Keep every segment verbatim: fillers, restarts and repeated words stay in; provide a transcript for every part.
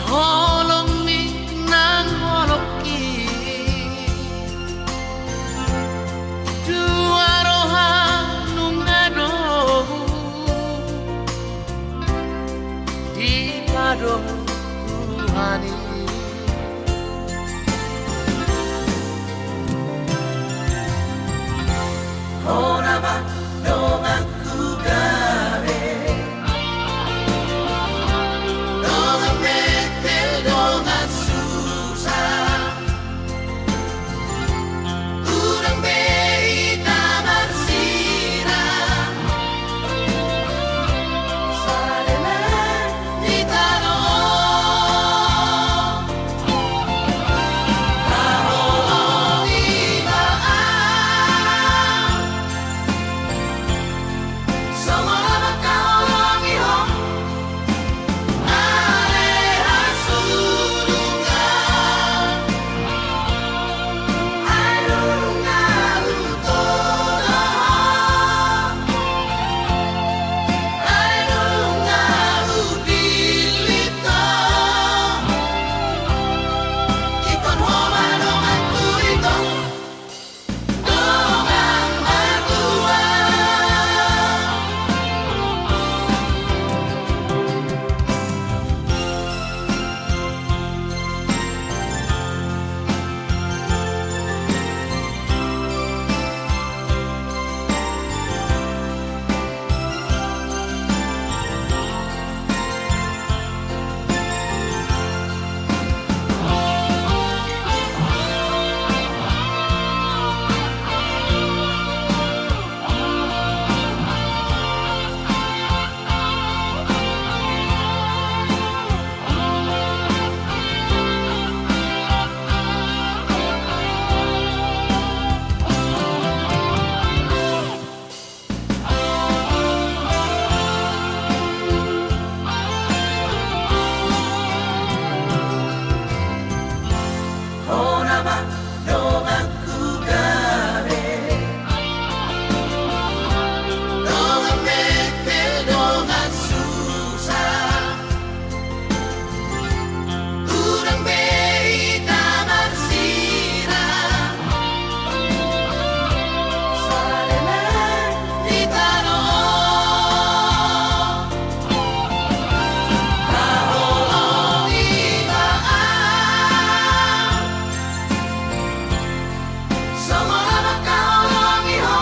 Holong ni nang holong i, dua roha nunga dong dipadom Tuhan i. Hona ma donganku gabe, dongan mekel, dongan susa. Hurang be hita marsirang, saleleng ni tano. Haholongi ma au, songon na mangkaholongi ho. Hona ma donganku gabe, dongan mekel, dongan susa. Hurang be hita marsirang, saleleng ni tano. Haholongi ma au, songon na mangkaholongi ho.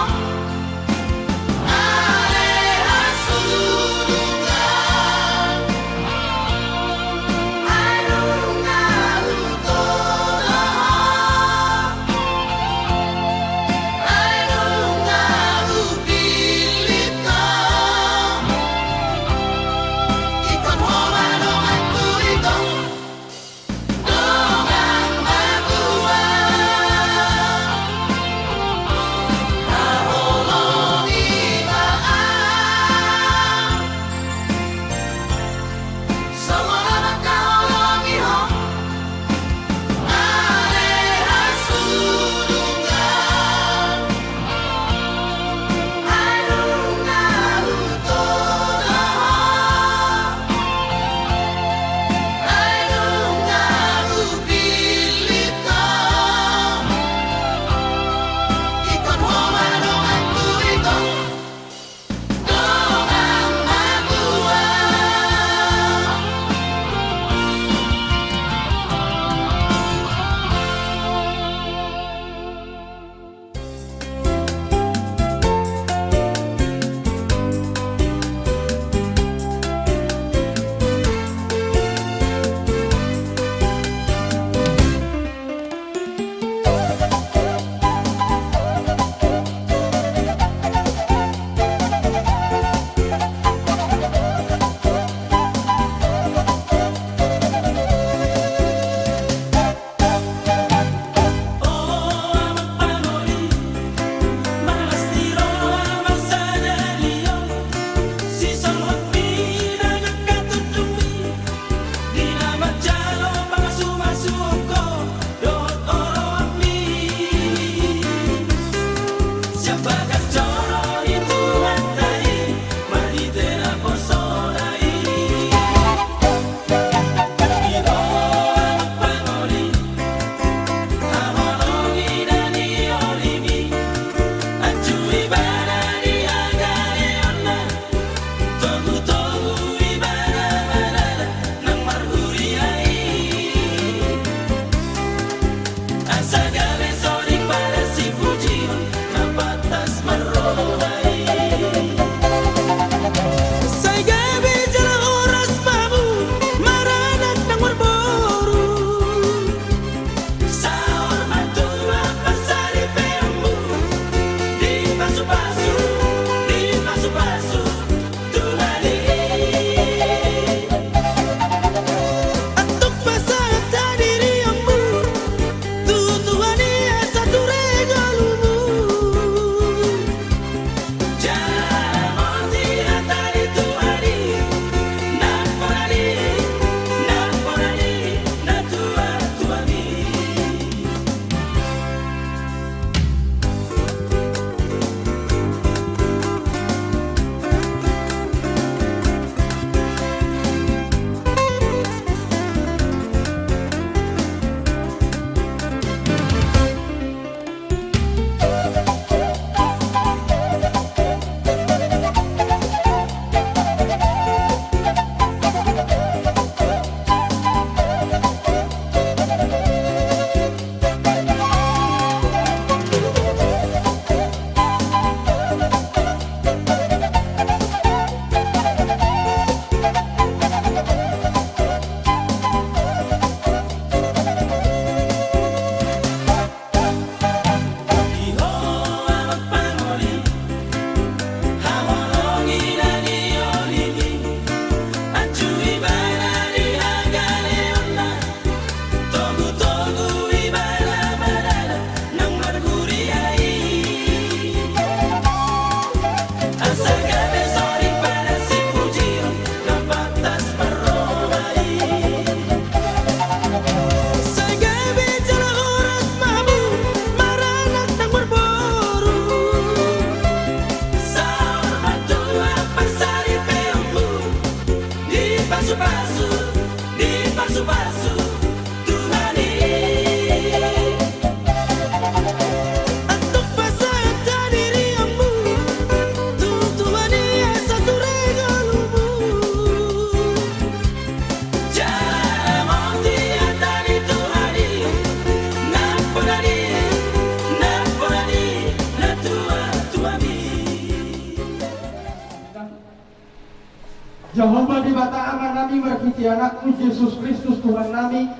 Di Anakmu Jesus Kristus Tuhannami,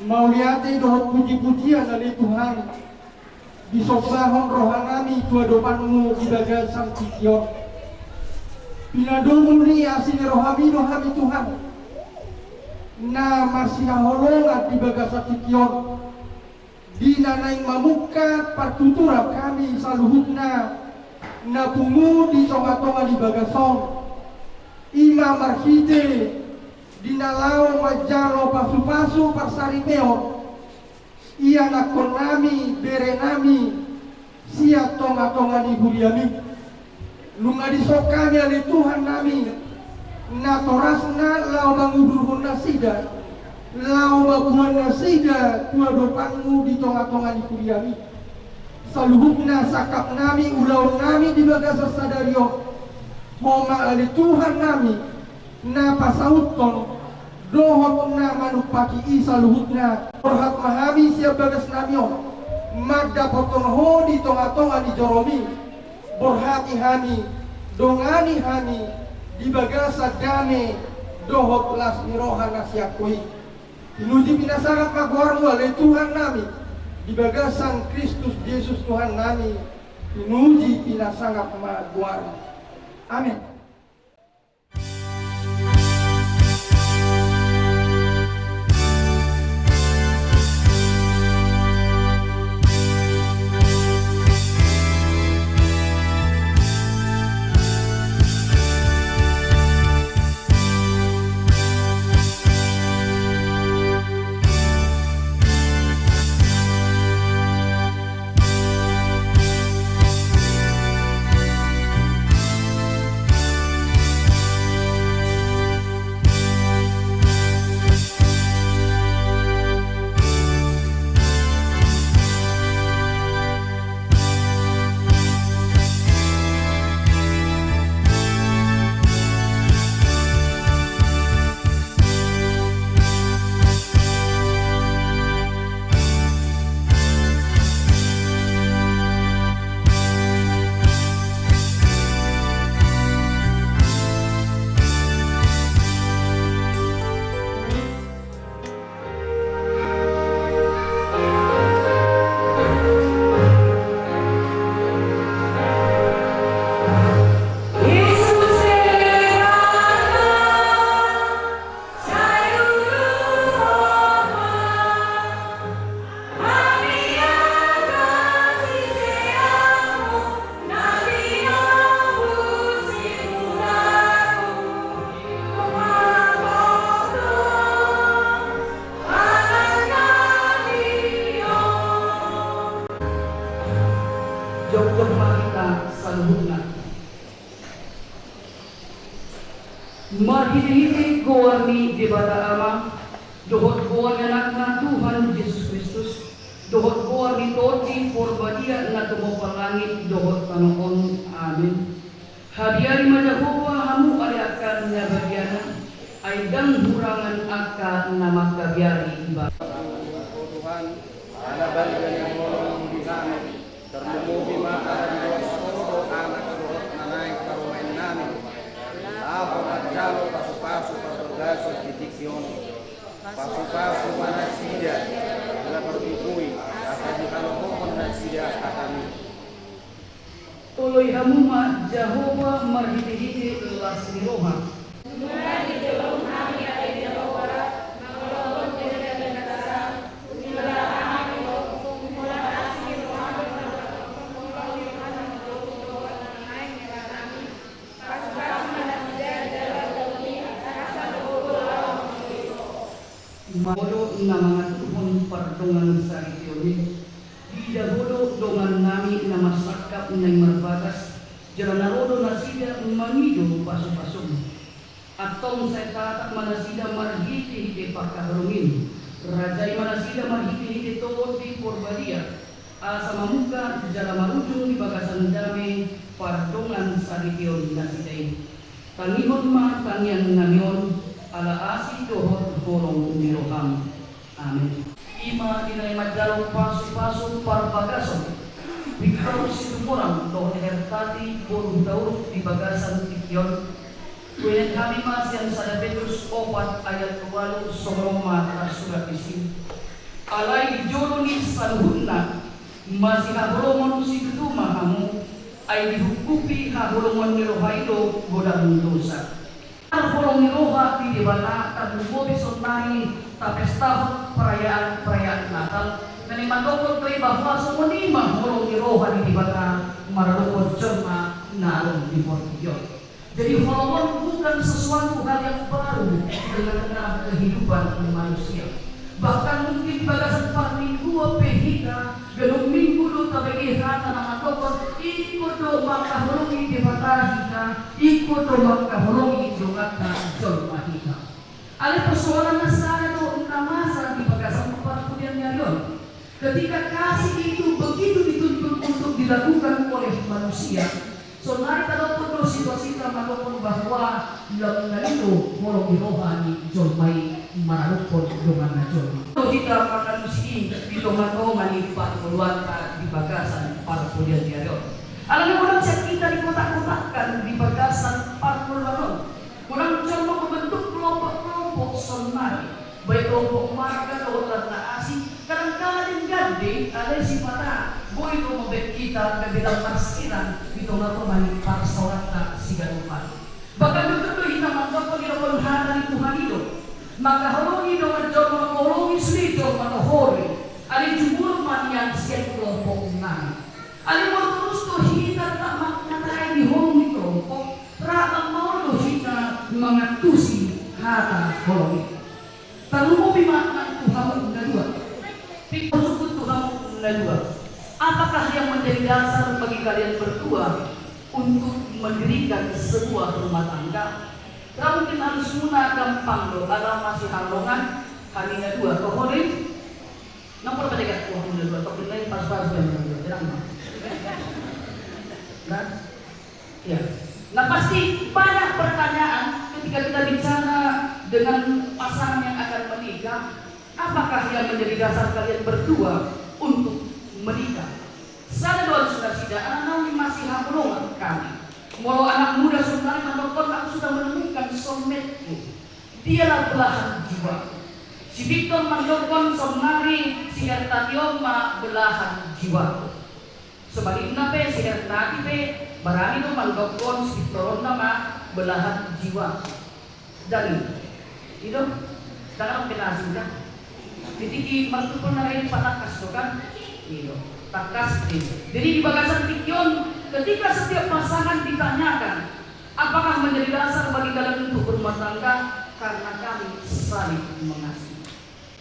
mauliate dohot puji-pujian ale Tuhan, disombahon rohanami tu adopanMu di bagasan tingki on. Pinadomu ni asi ni rohaMi do hami Tuhan, na marsihaholongan di bagasan tingki on. Di na naeng mamungka partuturan hami saluhutna na pungu di tonga-tonga ni bagas on, i ma marhite di na laho manjalo pasu-pasu parsaripeon ianakkonnami, berenami, sian tonga-tonga ni huriaMi. Nunga dison hami ale Tuhannami, natorasna laho mangudurhon nasida, laho mamboan nasida tu adopanMu di tonga-tonga ni huriaMi. Saluhutna sangkapnami, ulaonnami di bagasan sadari on, Ho ma ale Tuhannami, na pasauthon dohot na manumpaki i saluhutna. Borhat ma hami sian bagasnami on, mandapothon Ho di tonga-tonga ni joroMi. Borhati hami, dongani hami di bagasan dame dohot las ni roha na sian Ho i. Pinuji pinasangap ma goarMu ale Tuhannami, di bagasan Kristus Jesus Tuhannami. Pinuji pinasangap ma goarMu. Amen. Jokjok ma hita saluhutna. Marhitehite goar ni Debata Ama, dohot goar ni Anakna Tuhan Jesus Kristus, dohot goar ni Tondi Porbadia na tumompa langit dohot tano on. Amen. Habiari ma Jahowa hamu ale angka na badia na, ai ndang hurangan angka na mangkabiari Ibana. O Tuhan, ala balga ni holongMu di hami, tarlumobi ma ala diboan Ho do Anak dohot na naeng parumaennami, laho manjalo pasu-pasu parbagason di tingki on. Pasu-pasu ma nasida, ala pargogoi, asa dihaholongi nasida hataMi. Oloi hamu ma Jahowa marhitehite las ni roha. Ho do na mangaturhon pardongansaripeon i. Diida Ho do dongannami na marsangkap naeng marbagas, jala na ro do nasida mangido pasu-pasuM. Antong sai taatap ma nasida marhitehite pangkaholongiM. Rajai ma nasida marhitehite Tondi Porbadia, asa mamungka jala marujung di bagasan dame pardongansaripeon nasida i. Tangihon ma tangiangnami on, ala asi dohot holong ni rohaM. Amen. I ma di na i manjalo pasu-pasu parbagason, Victor Situmorang dohot Hertati boru Hutauruk di bagasan tingki on. Hubaen hami ma sian sada Petrus opat ayat ualu, songon on ma tarsurat disi: Alai di jolo ni saluhutna, masihaholomon situtu ma hamu, ai dihungkupi haholomon ni roha i do godang dosa. Holong ni roha ni Debata tarlumobi sonari tapestahon perayaan-perayaan Natal, na naeng mandokkon do i bahwa songon i ma holong ni roha ni Debata maradophon jolma na adong di portibi on. Jadi holong on bukan sesuatu hal yang baru di tengah-tengah kehidupan manusia. Bahkan mungkin di bagasan parmingguon pe hita, ganup minggu do tabege hata na mandokkon ingkon do mangkaholongi Debata hita, ingkon do mangkaholongi donganta jolma hita. Alai persoalan na sada do na masa di bagasan parpudi ni ari on. Ketika kasih itu begitu dituntut untuk dilakukan oleh manusia, sonari tadokkon do situasita mandokkon bahwa lam na i do holong ni roha ni jolma i maradophon donganna jolma. Do hita mangalusi i di tonga-tonga ni parngoluanta di bagasan parpudi ni ari on. Alana godang sian hita dikotak-kotakkan di bagasan parngoluan on. Godang jolma membentuk kelompok-kelompok sonari, baik kelompok marga dohot na asing, kadangkala denggan do, alai sipata boi do mambahen hita gabe lam marsirang di tonga-tonga ni parsaoranta siganup ari. Bahkan didok do hita mandokkon, didok hata ni Tuhan i do: Mangkaholongi dongan jolma, mangkaholongi sude jolma tohori. Alai jumolo ma nian sian kelompok nami. Alai molo torus do hita tetap mangkatai di holong ni kelompok, rap maol do hita mangantusi hata holong i. Tarlumobi ma nang tu hamu na dua. Pingkon sungkun tu hamu na dua. Apakah yang menjadi dasar bagi kalian berdua untuk mendirikan sebuah rumah tangga? Ra mungkin alusmuna gampang do ala masihaholongan hami na dua, toho do i? Nang pola padegat tu hamu na dua, tokkin nai pas-pas jam na dua, tenang ma. Nah, ya. Nah, pasti banyak pertanyaan ketika kita bicara dengan pasangan yang akan menikah, apakah yang menjadi dasar kalian berdua untuk menikah? Sada do alusna nasida, ala naung masihaholongan hami. Molo anak muda sonari mandokkon, aku sudah menemukan soulmate-ku. Dialah belahan jiwaku. Si Victor mandokkon, sonari si Hertati on ma belahan jiwaku. Sebalikna pe, si Hertati pe barani do mandokkon si Victor on ma belahan jiwaku. Dang i do, dang adong pe na asing da. Di tingki martumpol na lain patangkas do kan? I do, tangkas do. Jadi di bagasan tingki on, ketika setiap pasangan ditanyakan, apakah menjadi dasar bagi kalian untuk berumah tangga? Karena kami saling mengasihi.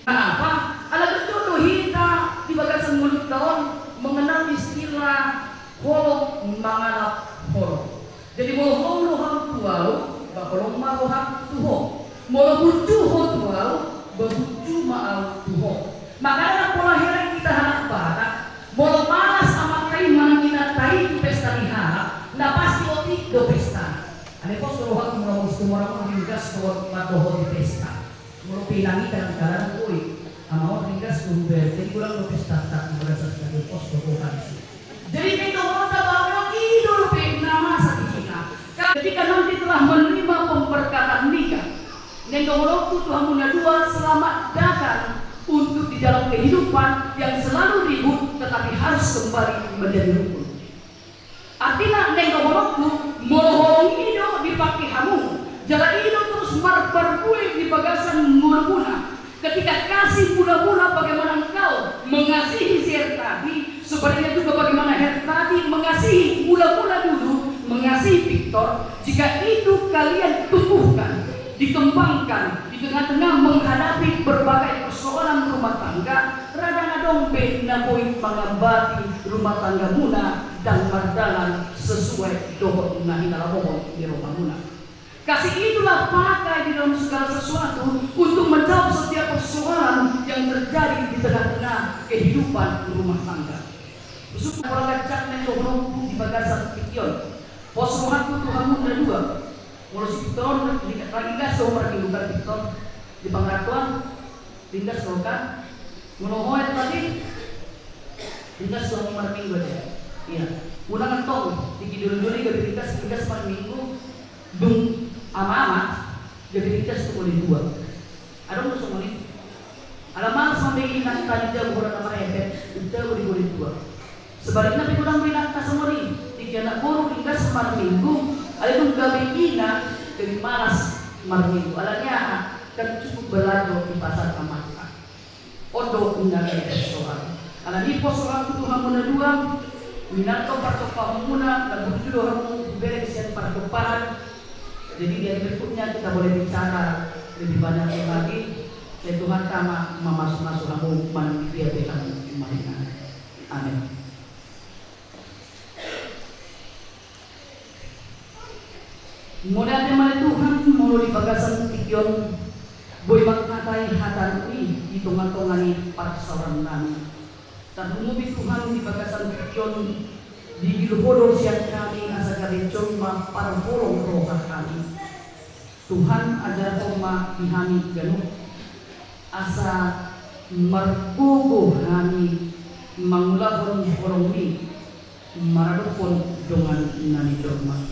Kenapa? Ala betul do hita di bagasan ngolunta on mengenal istilah holong mangalap holong. Jadi molo holong roham tu ahu, ba holong ma rohangku tu ho. Molo burju ho tu ahu, ba burju ma ahu tu ho. Makana pola heran hita halak Batak, molo malas amanta i manang inanta i tu pesta ni halak, na pasti otik do pesta. Alai pos do rohangku molo mesti mora ringgas dohot mandohoti pesta. Molo pe inang i kadangkala boi, ama on ringgas do hubaen, jadi godang do pesta, tak merasa sebagai pos do rohangku. Jadi naeng dohononta bahwa i do dope na masa di hita. Ketika nanti telah menerima pemberkatan nikah, naeng dohononku tu hamu na dua, selamat datang untuk di dalam kehidupan yang selalu ribut tetapi harus kembali menjadi rukun. Artina naeng dohononku, molo holong i do dipake hamu, jala i do terus marparbue di bagasan ngolumuna. Ketika kasih mula-mula bagaimana engkau mengasihi si Hertati, sebenarnya juga bagaimana Hertati mengasihi mula-mula dulu, mengasihi Victor, jika itu kalian tumbuhkan, dikembangkan di tengah-tengah menghadapi berbagai persoalan rumah tangga, ra dang adong be na boi mangambati rumah tanggamuna dang mardalan sesuai dohot na hinalabohon ni rohamuna. Kasih itulah pakai di dalam segala sesuatu untuk menjawab setiap persoalan yang terjadi di tengah-tengah kehidupan rumah tangga. Husungkun pola ganjang naeng dohononku di bagasan tingki on. Pos rohangku tu hamu na dua. Molo si Victor on, ringgas do marminggu kan Victor? Di pangarantoan, ringgas do kan? Molo ho Hertati, ringgas do marminggu ate. Ia. Unang antong, tingki dulu-dulu i gabe ringgas, ringgas marminggu. Dung Ama-ama, gabe ringgas tu bontean. Adong do songon i. Ala malas mambege inanta di jabu holan na marepet, di jabu di bontean. Sebalikna pe godang do inanta songon i, tingki anak boru ringgas marminggu, alai dung gabe ina, gabe malas marminggu. Alani aha? Kan cukup balajo di pasar amanta. On do na gabe persoalan. Alani i pos rohangku tu hamu na dua, minanto partompahonmuna, na burju do hamu hubereng sian partompahan. Jadi di hari berikutnya kita boleh bicara lebih banyak lagi. Sai Tuhanta ma mamasumasu hamu manang di dia pe hamu maringanan. Amin. Mauliate ma di Tuhan, molo di bagasan tingki on boi mangkatai hataM i di tongatonga ni parsaorannami. Tarlumobi Tuhan di bagasan tingki on, digil Ho do sian hami asa gabe jolma parholong roha hami. Tuhan, ajarhon ma di hami ganup, asa margogo hami mangulahon holongMi maradophon dongannami jolma.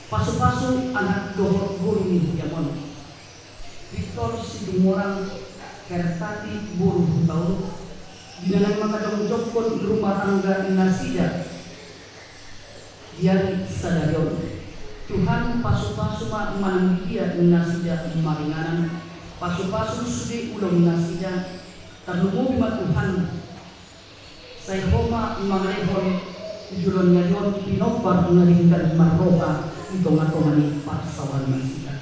Pasupasu anak dohot boru ni huriaM on, Victor Situmorang, Hertati boru Hutauruk, di na naeng manghajongjonghon rumah tangga nasida di ari sadari on. Tuhan, pasupasu ma manang di dia nasida maringanan, pasupasu sude ulaon nasida, tarlumobi ma Tuhan, sai Ho ma mangalehon tu joloan ni ari on pinompar na denggan marroha di tongatonga ni parsaoran nasida.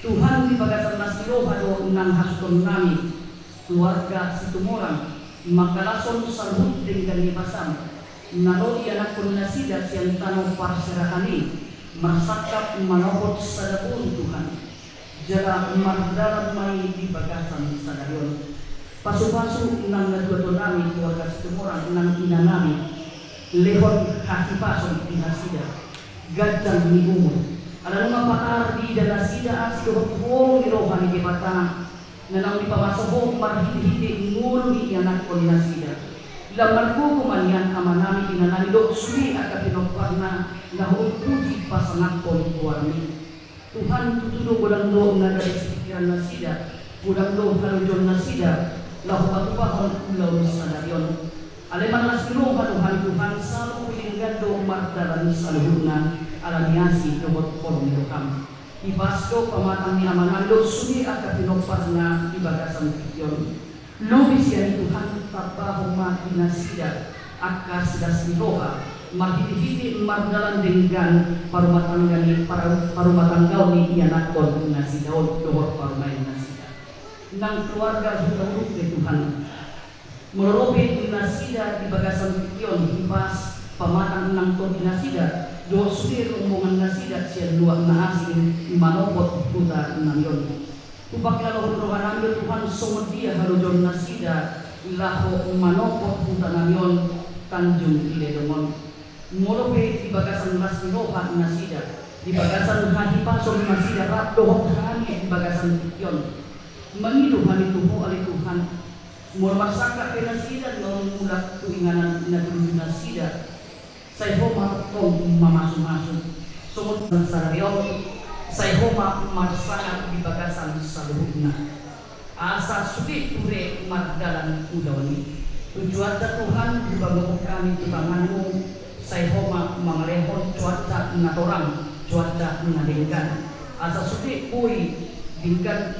Tuhan, di bagasan las ni roha do nang hasuhuton nami, keluarga Situmorang, mangkalashon saluhut denggan ni basaM, na ro ianakhon nasida sian tano parserahan i, marsangkap manopot sada boru, Tuhan. Jala mardalan ma i di bagasan sadari on. Pasupasu nang na dua tulang nami, keluarga Situmorang, nang inanami. Lehon hahipason di nasida, ganjang ni umur. Ala nunga patar diida nasida asi dohot holong ni roha ni Debata, na naung dipamasa Ho marhitehite ngolu ni ianakhon nasida. Lam margogo ma nian amanami, inanami dohot sude angka pinomparna, na Ho umpuji pasangaphon goarMi. Tuhan, tutu do godang do na gabe sipikiran nasida, godang do halojoon nasida, laho patupahon ulaon sadari on. Alai marlas ni roha do hami Tuhan, saluhut denggan do mardalan saluhutna, ala ni asi dohot holong ni rohaM. Hipas do pamatang ni amanami dohot sude angka pinomparna di bagasan tingki on. Lobi sian i Tuhan, tambahon ma di nasida angka silas ni roha, marhitehite mardalan denggan parumatangga ni, paru-, parumatanggaon ni ianakhon nasida on dohot parumaen nasida. Nang keluarga Hutauruk pe Tuhan, molo ro pe nasida di bagasan tingki on, hipas pamatang nang tondi nasida dohot sude rombongan nasida sian luat na asing manopot huta nami on. Hupangkilalohon rohanami do Tuhan songon dia halojoon nasida laho manopot huta nami on, Tanjung Ledong on. Molo pe di bagasan las ni roha nasida, di bagasan hahipason nasida rap dohot hami di bagasan tingki on, mangido hami tu Ho ale Tuhan. Molo marsangkap pe nasida naung mulak tu inganan na tuju nasida, sai Ho ma tong mamasumasu. Songon sadari on, sai Ho ma marsangap di bagasan saluhutna. Asa sude ture mardalan ulaon i. Tu cuaca Tuhan, hupaboa hami tu tanganMu, sai Ho ma mangalehon cuaca na torang, cuaca na denggan. Asa sude boi denggan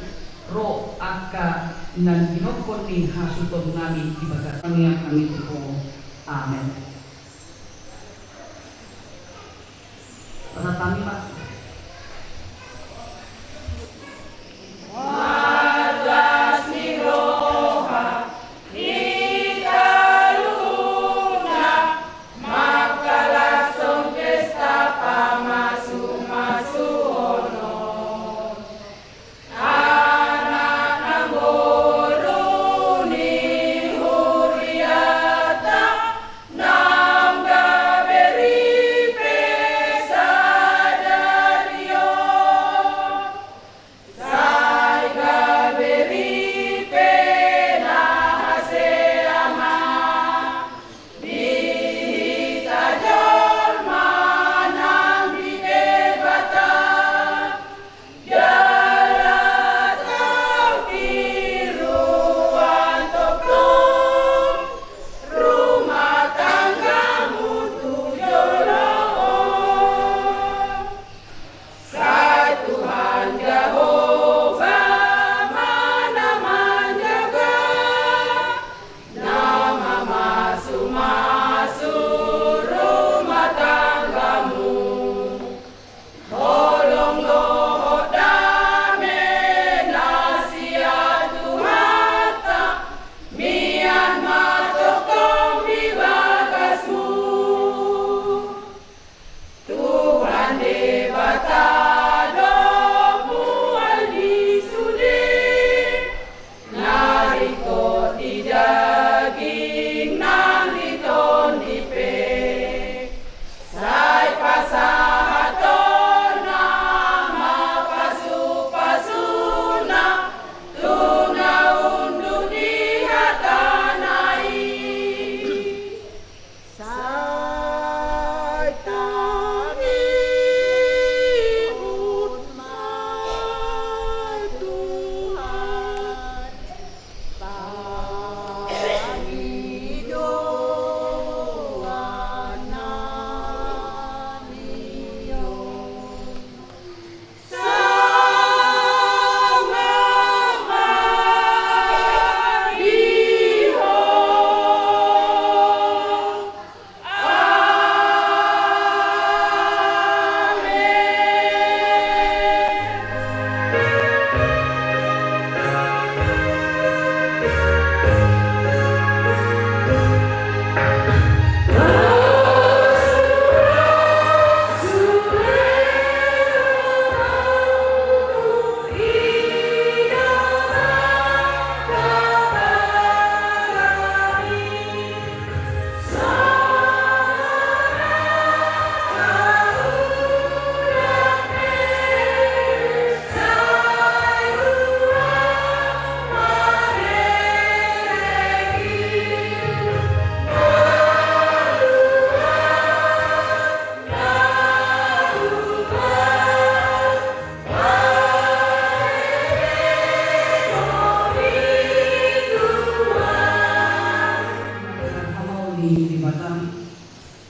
ro angka na nilehon ni hasuhuton nami di bagasan hami tu Ho. Amen. Rata ni, Pak. Marlas ni roha hita luna, mangkalashon pesta pamasumasuhonon. Anak nang boru ni huriata, nang gabe ripe sada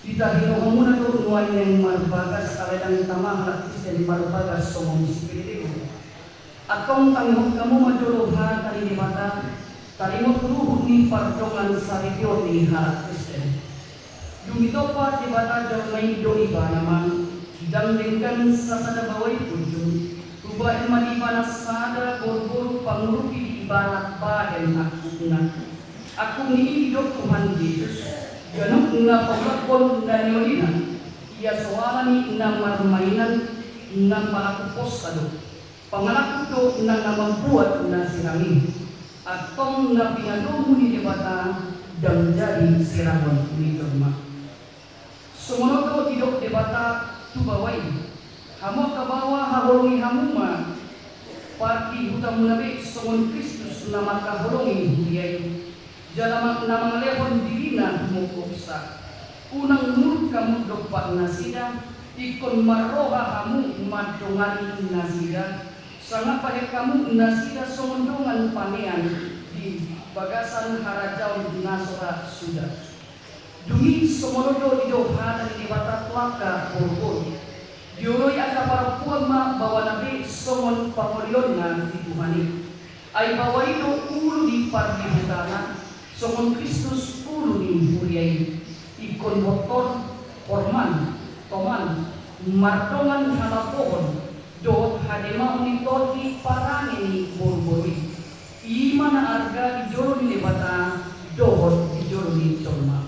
Ditahi rohamuna do nuaeng na marbagas, alai ndang tama halak Kristen marbagas songon si Pelelego. Antong tangihon hamu ma jolo hata ni Debata, taringot tu ruhut ni pardongan saripeon ni halak Kristen. Dung ditompa Debata jolma i, didok Ibana ma, ndang denggan sasada baoa i punjung, hubahen ma di Ibana sada boruboru pangurupi di Ibana bahen angkupna. Angkup ni i didok Tuhan Jesus, ganup na paulakhon na niolina, ia so ala ni na marmainan, na pangalakuhonsa do. Pangalakuhon do nang na mambuat na sirang i. Antong na pinadomu ni Debata ndang jadi sirangon ni jolma. Songon on do didok Debata tu baoa i, hamu angka baoa, haholongi hamu ma pardihutamuna be songon Kristus na mangkaholongi huria i, jala ma-, na mangalehon dirina mongkopsa. Unang muruk hamu dompak nasida, ingkon marroha hamu mandongani nasida, sangap bahen hamu nasida songon dongan panean di bagasan harajaon na so ra suda. Dung i songon on do didok hata ni Debata tu angka boruboru. Dioloi angka parompuan ma baoana be songon pangolionna di Tuhan i. Ai baoa i do ulu ni pardihutana, songon Kristus ulu ni huria i. Ingkon bontor, horman, toman, mardongan halambohon dohot hademaon ni tondi parange ni boruboru i. I ma na arga di jolo ni Debata dohot di jolo ni jolma.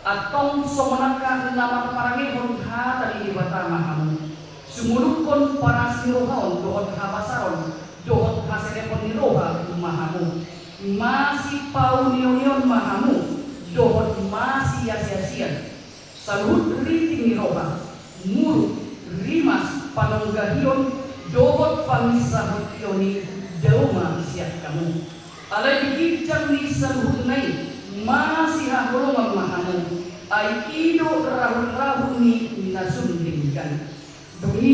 Antong songon angka na marparangehon hata ni Debata ma hamu. Sumulukhon paras ni roha on dohot habasaron dohot haselepon ni roha ma hamu. Masipaunionon ma hamu dohot masiasiasian. Saluhut riting ni roha, muruk, rimas, panonggahion dohot panginsahon i, dao ma sian hamu. Alai di ginjang ni saluhutna i masihaholongan ma hamu, ai i do rahut-rahut ni na sun denggan. Dung i,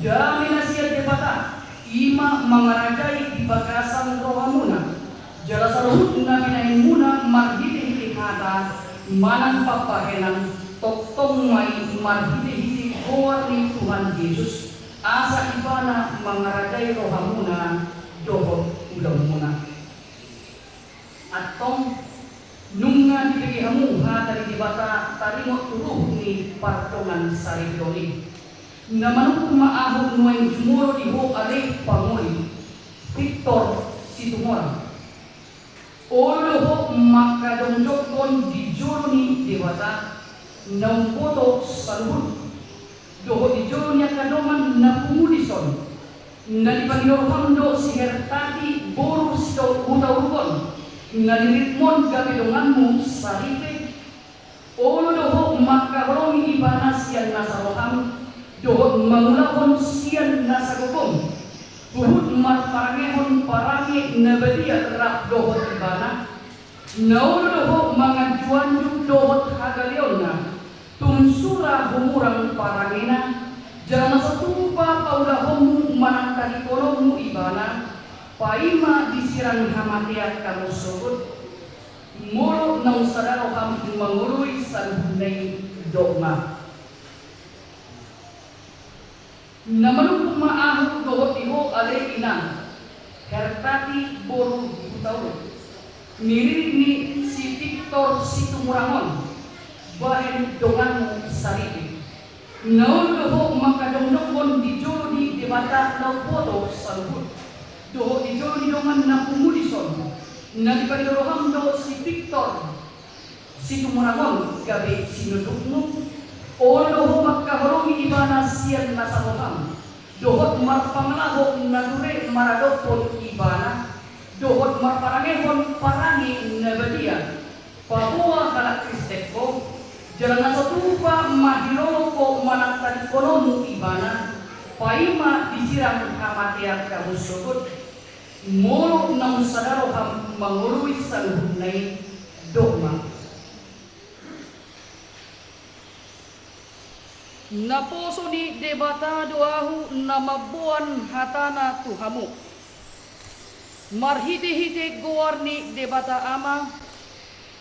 dame na sian Debata, i ma mangarajai di bagasan rohamuna, jala saluhut na binahenmuna marhitehite hata manang pambahenan, tongtong ma i marhitehite goar ni Tuhan Jesus, asa Ibana mangarajai rohamuna dohot ulaonmuna. Antong, nunga dibege hamu hata ni Debata taringot tu ruhut ni pardongan saripeon i. Na manungkun ma ahu nuaeng jumolo di ho ale pangoli, Victor Situmorang. Olo do ho mangkajongjonghon di jolo ni Debata, na umboto saluhut, dohot di jolo ni angka dongan na pungu dison, na dipangido roham do si Hertati boru Sito-, Hutauruk on, na niriritmon gabe donganmu saripe. Olo do ho mangkaholongi ibana sian nasa roham, dohot mangulahon sian nasa gogom, huhut marparangehon parange na badia rap dohot ibana. Na olo do ho manganjuanju dohot hagaleonna, tung sura humurang parangena, jala na so tupa paulahonmu manang tadingkononmu ibana, paima disirang hamatean hamu sogot. Molo naung sada roham mangoloi saluhutna i, dok ma. Na manungkun ma ahu dohot di ho ale inang, Hertati boru Hutauruk, niririt ni si Victor Situmorang on, bahen donganmu saripe. Na olo do ho mangkajongjonghon di jolo ni Debata na umboto saluhut, dohot di jolo ni dongan na pungu dison, na dipangido roham do si Victor Situmorang on gabe sinondukmu. Olo do ho mangkaholongi ibana sian nasa roham, dohot marpangalaho na ture maradophon ibana, dohot marparangehon parange na badia. Paboa halak Kristen ho, jala na so tupa mahilolong ho manang tadingkononmu ibana, paima disirang hamatean hamu sogot. Molo naung sada roham mangoloi saluhutna i, dok ma. Naposo ni Debata do ahu na mamboan hatana tu hamu, marhitehite goar ni Debata Ama,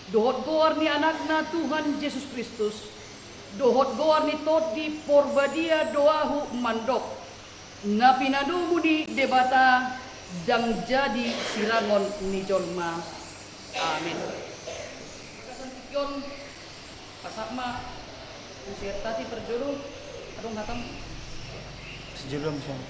dohot goar ni Anakna Tuhan Jesus Kristus, Dohot goar ni Tondi Porbadia do ahu mandok, na pinadomu ni Debata ndang jadi sirangon ni jolma. Amin. Pasahat ma. Usiar tati parjolo. Adong hatam. Sijolo am siang.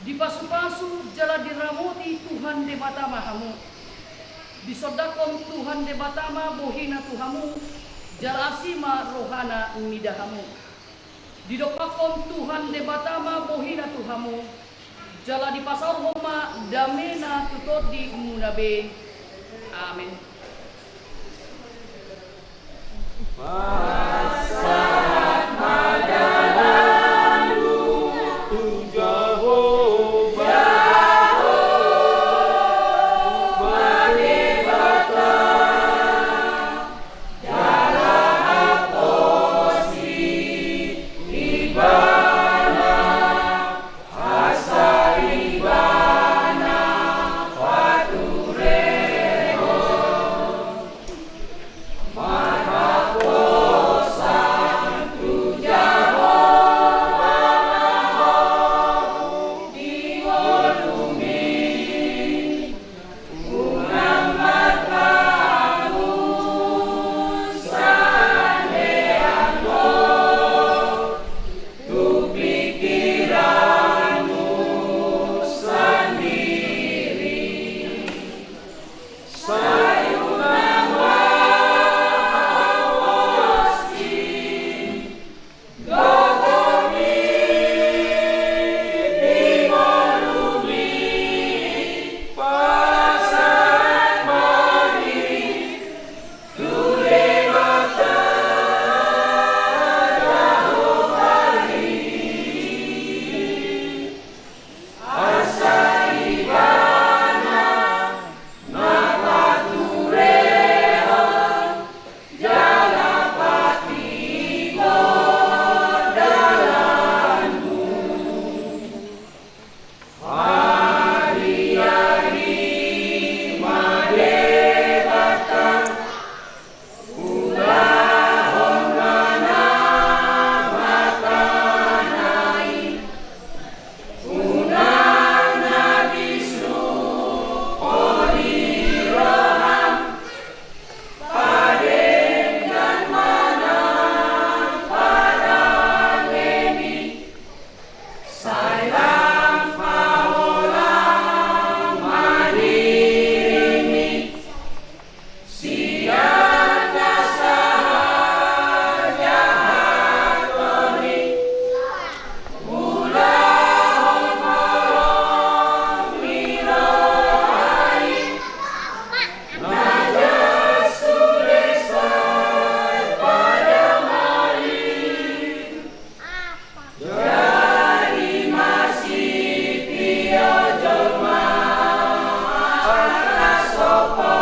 Dipasupasu jala diramoti Tuhan Debata ma hamu. Disondangkon Tuhan Debata ma bohina tu hamu, jala asi ma rohana mida hamu. Didompakkon Tuhan Debata ma bohina tu hamu, jala dipasaorhon ma damena tu tondimuna be. Amen. Pasahat ma dalanmu tu Jahowa. Jahowa Debata, jala haposi Ibana, asa Ibana paturehon. Marhaposan tu Jahowa ma ho di ngolumi. Unang martangun sandean ho tu pingkiranmu sandiri. Sai unang marhaposan. Jadi masipio jolma angka sopo,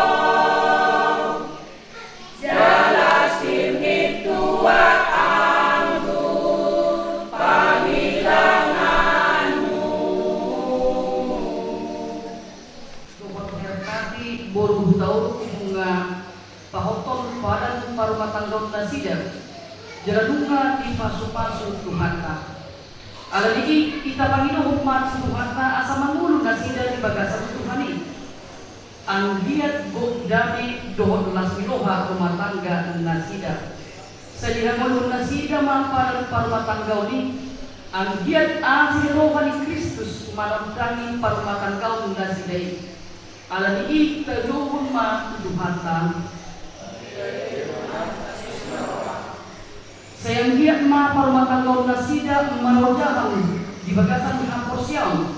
jala sirnit tuak anggur pangilanganmu. Sobat R K P boru Hutauruk, nunga pahothon padan parumatanggaon nasida, jala nunga dipasupasu Tuhanta. Alani i, hita pangidohon ma tu Tuhanta asa mangolu nasida di bagasan Tuhan i. Anggiat gok dame dohot las ni roha rumah tangga nasida. Sai dihangoluhon nasida ma padan parumatanggaon i, anggiat asi ni roha ni Kristus manondangi parumatanggaon nasida i. Alani i, taujouhon ma tu Tuhanta. Sai anggiat ma parumatanggaon nasida marojahan di bagasan haporseaon,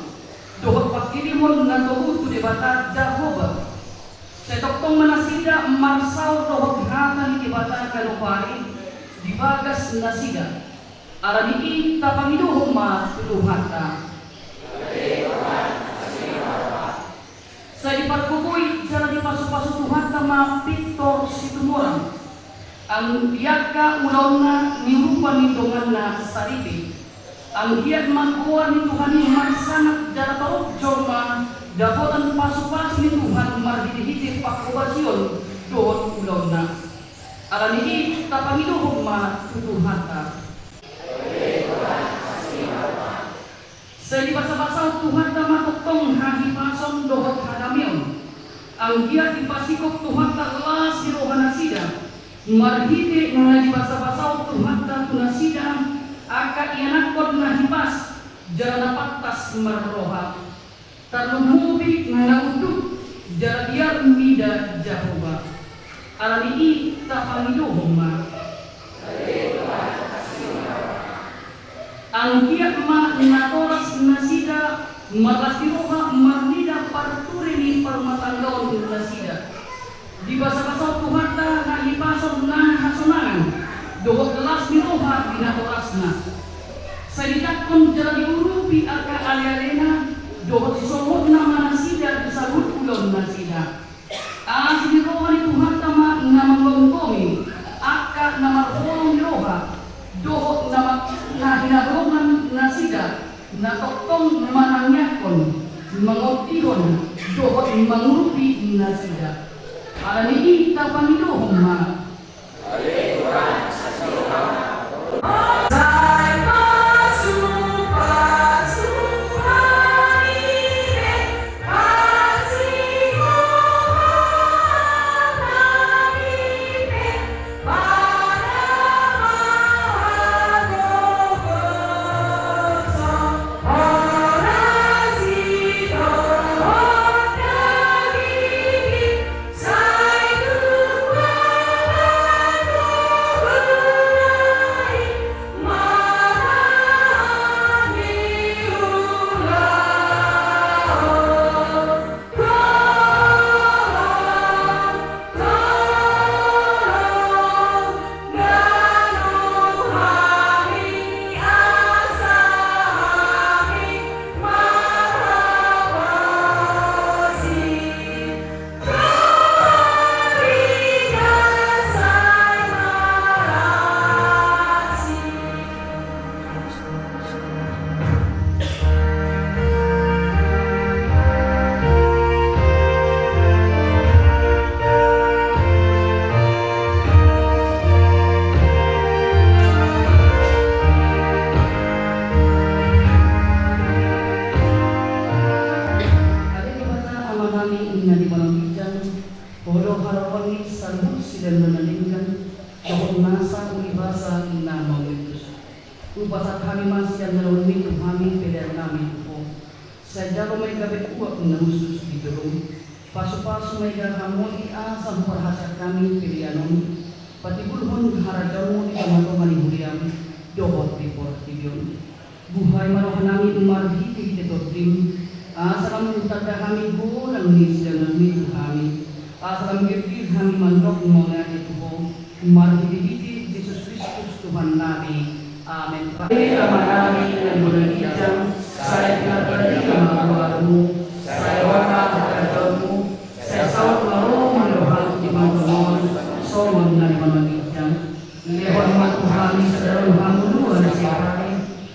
dohot pangkirimon na togu tu Debata Jahowa. Sai tongtong ma nasida marsaor dohot hata ni Debata ganup ari di bagas nasida. Alani i tapangidohon ma tu Tuhanta. Sai dipargogoi jala dipasupasu Tuhanta ma pintor Situmorang. Anggiat ma ulaonna niurupan ni donganna saripe. Anggiat ma goar ni Tuhan i marsangap jala torop jolma dapotan pasupasu ni Tuhan marhitehite panghobasion dohot ulaonna. Alani i tapangidohon ma tu Tuhanta. Sai dibasabasahon Tuhanta ma tongtong hahipason dohot hadameon. Anggiat dipasingkop Tuhanta las ni roha nasida, marhite na dibasabasahon Tuhanta tu nasida angka ianakhon na hipas jala na pantas marroha. Tarlumobi na unduk jala biar mida Jahowa. Alani i tapangidohon ma. Anggiat ma natoras nasida marlas ni roha marnida parture ni parumatanggaon nasida. Dibasabasahon Tuhanta hahipason na hasonangan dohot las ni roha di natorasna. Sai ditangkon jala diurupi angka alealena dohot sisonggotna ma nasida di saluhut ulaon nasida. Asi ni roha ni Tuhanta ma na manggomgomi angka na marholong ni roha dohot na ma-, na hinaholongan nasida. Na tongtong manangiangkon, mangondihon, dohot mangurupi nasida. Alani i tapangidohon ma. Ale Debata Amanami na di banua ginjang, Ho do haroroan ni saluhut sidalan na denggan, dohot nasa uli basa na mauliutus. Hupasahat hami ma sian na uli ni tu hami pelean nami tu Ho. Sai jalo ma i gabe uap na hushus di jolom. Pasupasu ma i gabe hamoli asa huparhaseang hami pelean on. Patibulhon harajaonmu di tongatonga ni huriam dohot di portibi on. Buhai ma rohanami marhitehite Tondim, asa lam tanda hami godang ni sidalananmi tu hami, asa lam girgir hami mandok mauliate tu Ho, marhitehite Jesus Kristus Tuhannami. Amen. Ale Amanami na di banua ginjang, sai pinarbadia ma goarmu, sai ro ma harajaonmu, sai saut ma rohamu di banua tonga on, songon na di banua ginjang. Lehon ma tu hami sadari on hamuna na siapari,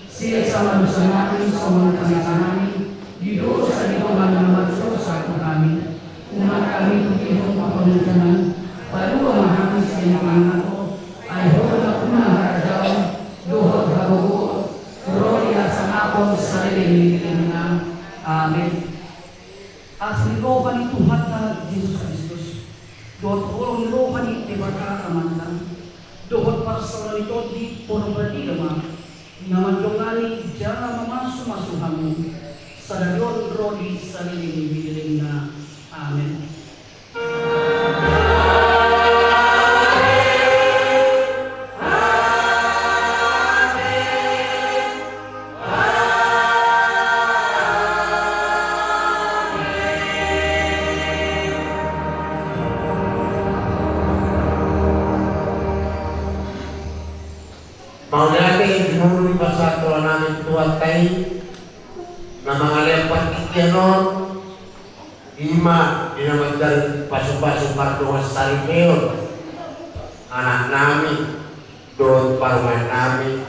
sesa ma dosanami songon panesanami di dosa ni dongan na mardosa tu hami. Unang hami togihon tu pangunjunan, palua ma hami sian pangago, ai Ho do nampuna harajaon, dohot hagogoon, ro di hasangapon saleleng ni lelengna. Amen. Asi ni roha ni Tuhanta Jesus Kristus, dohot holong ni roha ni Debata Amanta, dohot parsaoran ni Tondi Porbadia ma na mandongani jala mamasumasu hamu sadari on ro di saleleng ni lelengna. Amen. Partai na mangalean partingkian on, ima di na manjalo pasupasu pardongansaripeon anaknami dohot parumaennami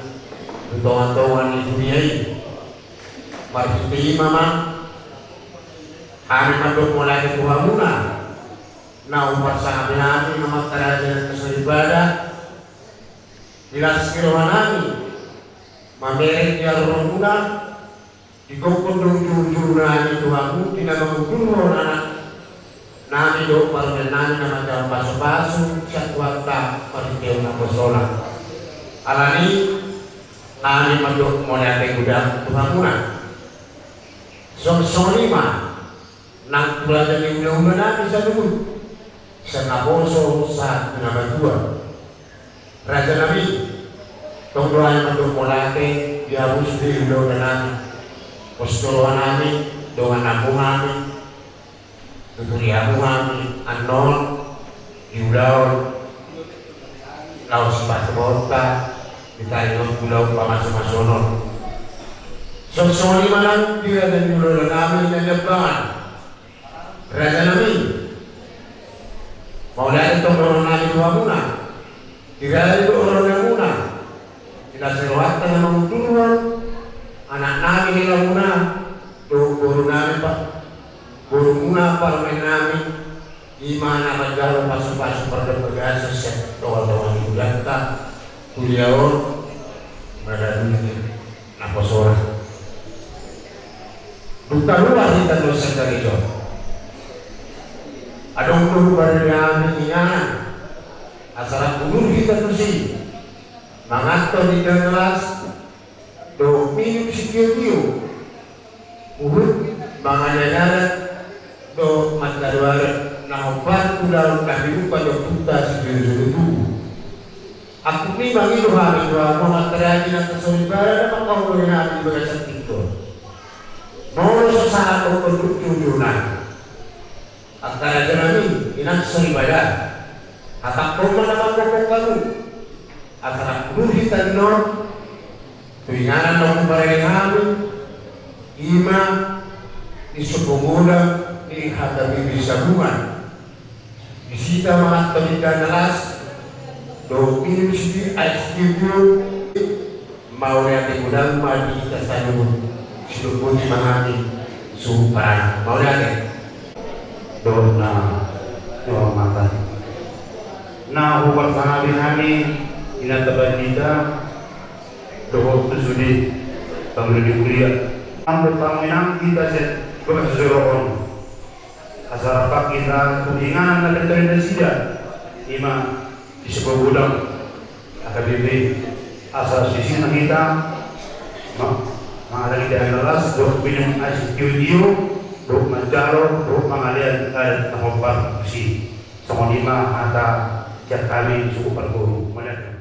di tongatonga ni dunia i. Marhite i ma, hami mandok mauliate tu hamuna na huparsangapi hami, amanta raja na soripada. Di las ni rohanami mamereng di haroromuna, di gokhon dohot jurujurunami tu hamu di na mangudurhon anaknami dohot parumaennami na manjalo pasupasu sian Tuhanta marhite naposona. Alani i hami mandok mauliate godang tu hamuna. Songon i ma nang tu raja ni hulahulanami saluhut, sian naposo sahat tu na matua. Rajanami, tong do hami mandok mauliate di hamu sude hulahulanami. Pos do rohanami dongan hamu hami, tuturi hamu hami annon di ulaon laho sipasahatonta di taringot ulaon pamasumasuon on. Songon i ma nang di raja ni hulahulanami na di Jambangan. Rajanami, mauliate tong do rohanami tu hamuna. Di raja do rohanamuna, di las ni rohanta na mangudurhon anaknami, helamuna dohot borunami, pa, borumuna parumaennami, ima na manjalo pasupasu pardongansaripeon sian tongatonga ni hudanta tu dia on, marhite naposona. Dung taluar hita nuaeng sian gareja on, adong do huparade hami inganan asa rap udur hita tusi manganhon indahan na las dohot minum sitiotio, huhut manganeanean dohot manjalo adat na hombar tu ulaon na pinungka ni ompunta sijolojolo tubu. Angkup ni i mangido hami tu hamu, amanta raja na soripada, na mangkaholongi hami di bagasan tingki on. Molo so sahat dohot jurujurunami, angka rajanami, inang soripada, hatangkon ma na manggokhon hamu asa rap udur hita annon tu inganan na huparade hami, ima di somba godang ni H K B P Sabungan. Disi hita manganhon indahan na las dohot minum siti, aek sitiotio. Mauliate godang ma di hita saluhut. Sidok boti ma hami suhut paranak. Mauliate. Dohot na nihormatan, na huparsangapi hami inanta pandita dohot tu sude pangulu ni huria. Anggo tamu inang hita sian bagas joro on, asa rap hita tu inganan na pintor ni nasida, ima di somba godang H K B P, asa sisina hita ma, mangalehon indahan na las dohot minum aek sitiotio dohot manjalo dohot mangalehon adat na hombar tusi. Songon i ma hata sian hami suhut parboru. Mauliate.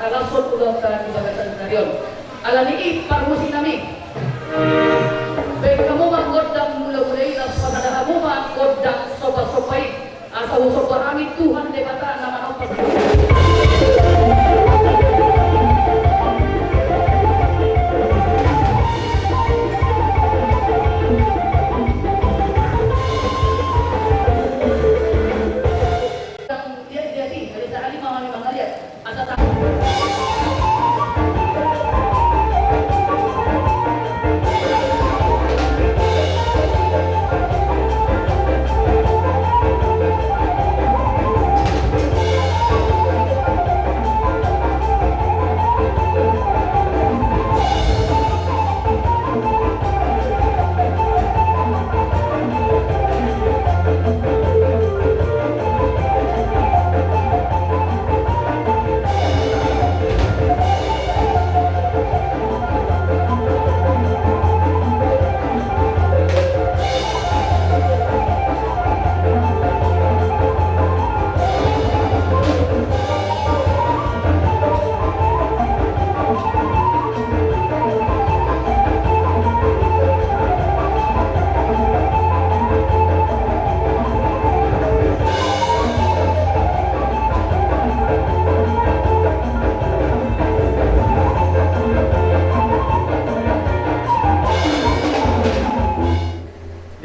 Laos ulaonta di bagasan sadari on. Alani i parmusik nami, baen hamu ma gondang mula-mula i, laos pasada hamu ma gondang somba-somba i. Asa husomba hami Tuhan Debata na manompa. Dia, dia, dia, dari sahali mama memang lihat.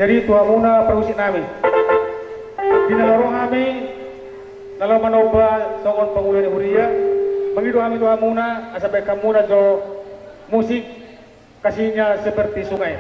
Jadi tu hamuna parmusik nami, di na laho ro hami na laho manomba songon pangula ni huria, mangido hami tu hamuna asa baen hamuna jo musik Kasihnya Seperti Sungai.